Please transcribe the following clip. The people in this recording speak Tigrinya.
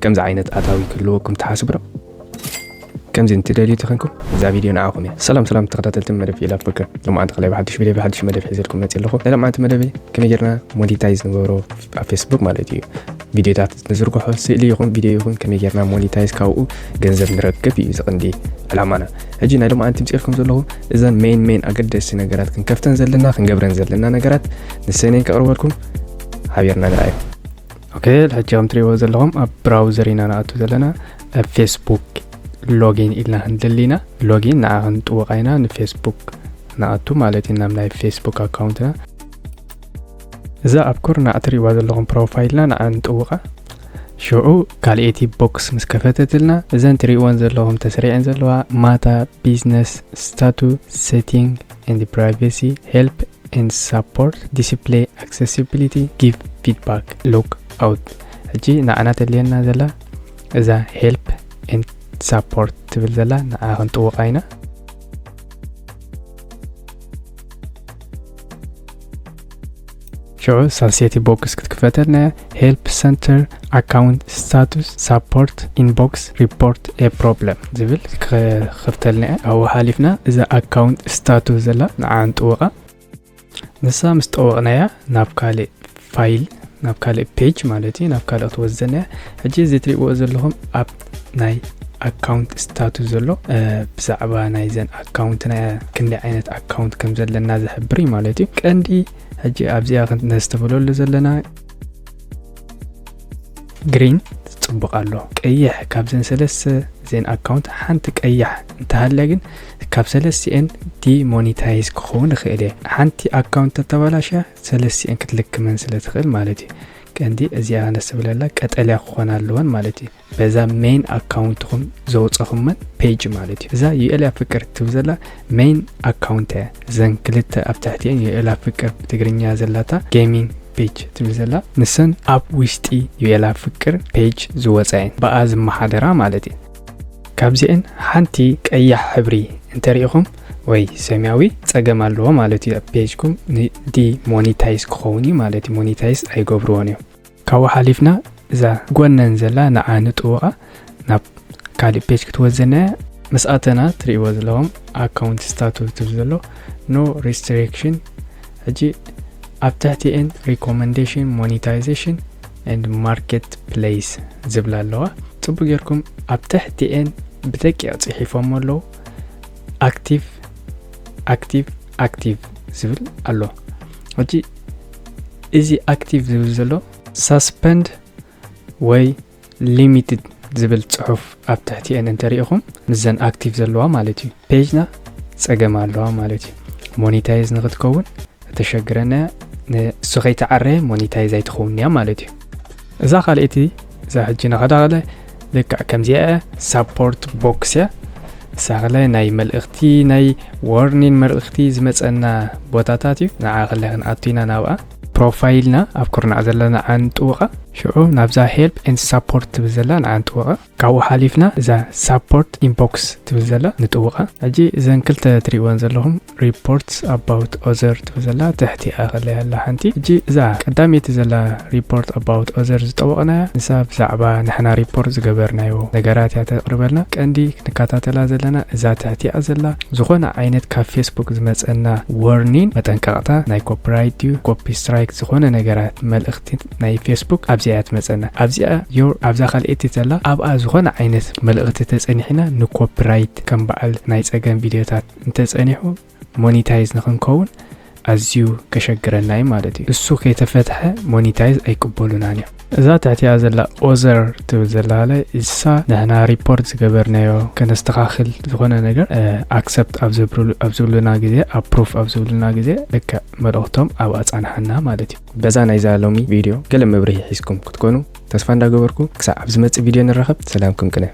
ከምዚ ዓይነት ኣታዊ ክህልወኩም ትሓስቡ ዶ? ከምዚ እንትደልዩ ተኾንኩም እዛ ቪድዮ ንዓኹም እያ። ሰላም ሰላም ተኸታተልቲ መደብ ዩኤል ኣፍሪካ፣ ሎማዓንቲ ከላይ ብሓድሽ ቪድዮ ብሓድሽ መደብ ሒዘልኩም መፂእ ኣለኹ። ናይ ሎማዓንቲ መደብ ከመይ ጌርና ሞኒታይዝ ንገብሮ ኣብ ፌስቡክ ማለት እዩ። ቪድዮታት ንዝርግሖ ስእሊ ይኹን ቪድዮ ይኹን ከመይ ጌርና ሞኒታይዝ ካብኡ ገንዘብ ንረክብ እዩ ዝቕንዲ ዕላማና። ሕጂ ናይ ሎማዓንቲ ምፅኤልኩም ዘለኹ እዘን ሜን ሜን ኣገደስቲ ነገራት ክንከፍተን ዘለና ክንገብረን ዘለና ነገራት ንሰነይ ከቕርበልኩም ሓቢርና ንርኣዩ። ኦኬ፣ ሕጂ ከም ትሪእዎ ዘለኹም ኣብ ብራውዘር ኢና ንኣቱ ዘለና። ኣብ ፌስቡክ ሎጊን ኢልና ክንደሊ ኢና። ሎጊን ንዓ ክንጥውቓ ኢና ንፌስቡክ ንኣቱ ማለት እዩ ናብ ናይ ፌስቡክ ኣካውንትና። እዛ ኣብ ኩርናዕ ትሪእዋ ዘለኹም ፕሮፋይልና ንዓ ንጥውቓ። ሽዑ ካልኤቲ ቦክስ ምስ ከፈተትልና እዘን ትሪእወን ዘለኹም ተስሪዐን ዘለዋ ማታ፣ ቢዝነስ፣ ስታቱ፣ ሴቲንግ ኤንድ ፕራይቬሲ፣ ሄልፕ ኤንድ ሳፖርት፣ ዲስፕሌይ፣ ኣክሰሲቢሊቲ፣ ጊቭ ፊድባክ፣ ሎግ ኣውት። ሕጂ ንዓና ተድልየና ዘላ እዛ ሄልፕ ኤንድ ሳፖርት ትብል ዘላ ንዓ ክንጥውቓ ኢና። ሽዑ ሳልሴቲ ቦክስ ክትክፈተልና እያ። ሄልፕ ሰንተር፣ ኣካውንት ስታቱስ፣ ሳፖርት፣ ኢንቦክስ፣ ሪፖርት ኤ ፕሮብለም ዝብል ክኸፍተልና እያ። ኣብኡ ሓሊፍና እዛ ኣካውንት ስታቱስ ዘላ ንዓ ንጥውቓ። ንሳ ምስ ጠወቕናያ ናብ ካልእ ፋይል፣ ናብ ካልእ ፔጅ ማለት እዩ፣ ናብ ካልእ ክትወስደና እያ። ሕጂ እዚ ትሪእዎ ዘለኹም ኣብ ናይ ኣካውንት ስታቱስ ዘሎ፣ እ፣ ብዛዕባ ናይዘን ኣካውንትና ክንደይ ዓይነት ኣካውንት ከም ዘለና ዝሕብር እዩ ማለት እዩ። ቀንዲ ሕጂ ኣብዚኣ ክነስተብህለሉ ዘለና ግሪን ጽቡቕ ኣሎ። ቀይሕ ካብዘን ሰለስተ እዘን ኣካውንት ሓንቲ ቀያሕ እንተሃልያ ግን ካብ ሰለስቲኤን ዲሞኒታይዝ ክኸውን ይኽእል እየ። ሓንቲ ኣካውንት ተተባላሽያ ሰለስቲኤን ክትልክመን ስለ ትኽእል ማለት እዩ። ቀንዲ እዚኣ ክነስተብህለላ ቀጠልያ ክኾና ኣለወን ማለት እዩ። በዛ ሜን ኣካውንትኹም ዘውፀኹመን ፔጅ ማለት እዩ። እዛ ዩኤል ኣፍቅር ትብል ዘላ ሜን ኣካውንት እያ። እዘን ክልተ ኣብ ትሕቲኤን ዩኤል ኣፍቅር ብትግርኛ ዘላታ ጌሚንግ ፔጅ ትብል ዘላ፣ ንሰን ኣብ ውሽጢ ዩኤል ኣፍቅር ፔጅ ዝወፃ እየን፣ ብኣ ዝመሓደራ ማለት እዩ። ካብዚኤን ሓንቲ ቀያሕ ሕብሪ እንተሪኢኹም ወይ ሰማያዊ ጸገም ኣለዎ ማለት እዩ። ኣብ ፔጅኩም ንዲሞኒታይዝ ክኸውን እዩ ማለት እዩ። ሞኒታይዝ ኣይገብርዎን እዮም። ካብኡ ሓሊፍና እዛ ጎነን ዘላ ንዓ ንጥውቓ ናብ ካልእ ፔጅ ክትወዘና እያ። ምስ ኣተና ትርእይዎ ዘለኹም ኣካውንት ስታቱ ትብል ዘሎ ኖ ሪስትሪክሽን። ሕጂ ኣብ ትሕቲኤን ሪኮመንዴሽን፣ ሞኒታይዜሽን ኤንድ ማርኬት ፕሌይስ ዝብላ ኣለዋ። ጽቡቅ ጌርኩም ኣብ ትሕቲኤን ብደቂቕ ጽሒፎም ኣለዉ። ኣክቲቭ፣ ኣክቲቭ፣ ኣክቲቭ ዝብል ኣሎ። ሕጂ እዚ ኣክቲቭ ዝብል ዘሎ ሳስፐንድ ወይ ሊሚትድ ዝብል ጽሑፍ ኣብ ትሕቲኤን እንተሪኢኹም ምስዘን ኣክቲቭ ዘለዋ ማለት እዩ። ፔጅና ጸገም ኣለዋ ማለት እዩ። ሞኒታይዝ ንክትከውን ተሸግረና ንሱ ከይተዓረየ ሞኒታይዝ ኣይትኸውን እያ ማለት እዩ። እዛ ካልኣይቲ እዛ ሕጂ ናኸዳኸለ ልክዕ ከምዚኣ እያ። ሳፖርት ቦክስ እያ። እሳ ኸለ ናይ መልእኽቲ ናይ ዋርኒን መልእኽቲ ዝመጸና ቦታታት እዩ። ንዓ ከለ ክንኣቱ ኢና ናብኣ። ፕሮፋይልና ኣብ ኩርናዕ ዘለና ንጥውቓ። ሽዑ ናብዛ ሄልፕ ኤንድ ሳፖርት ትብል ዘላ ንዓ ንጥውቓ። ካብኡ ሓሊፍና እዛ ሳፖርት ኢንቦክስ ትብል ዘላ ንጥውቓ። ሕጂ እዘን ክልተ ትሪእወን ዘለኹም ሪፖርትስ ኣባውት ኦዘር ትብል ዘላ ትሕቲኣ ከለ ያላ ሓንቲ። ሕጂ እዛ ቀዳመይቲ ዘላ ሪፖርት ኣባውት ኦዘር ዝጠወቕናያ ንሳ ብዛዕባ ንሕና ሪፖርት ዝገበርናዮ ነገራት እያ ተቕርበልና። ቀንዲ ክንከታተላ ዘለና እዛ ትሕቲኣ ዘላ ዝኾነ ዓይነት ካብ ፌስቡክ ዝመጸና ዋርኒን መጠንቀቕታ ናይ ኮፒራይት ድዩ ኮፒ ስትራይክ ዝኾነ ነገራት መልእኽቲ ናይ ፌስቡክ ኣብዚኣ እያ ትመጸና። ኣብዚኣ ዮር ኣብዛ ካልኣይቲ ዘላ ኣብኣ ዝኾነ ዓይነት መልእኽቲ ተጸኒሕና ንኮፒራይት ከም በዓል ናይ ጸገም ቪድዮታት እንተጸኒሑ ሞኒታይዝ ንኽንከውን ኣዝዩ ከሸግረና እዩ ማለት እዩ። እሱ ከይተፈትሐ ሞኒታይዝ ኣይቅበሉናን እዮም። እዛ ትሕቲኣ ዘላ ኦዘር ትብል ዘላ ለ እሳ ንሕና ሪፖርት ዝገበርናዮ ከነስተኻኽል ዝኾነ ነገር ኣክሰፕት ኣብ ዝብሉ- ኣብ ዝብሉና ግዜ ኣፕሩፍ ኣብ ዝብሉና ግዜ ልክዕ መልእኽቶም ኣብ ኣጻንሓና ማለት እዩ። በዛ ናይዛ ሎሚ ቪድዮ ገለ መብርሂ ሒዝኩም ክትኮኑ ተስፋ እንዳገበርኩ ክሳብ ኣብ ዝመጽእ ቪድዮ ንራኸብ ሰላምኩም ቅነ።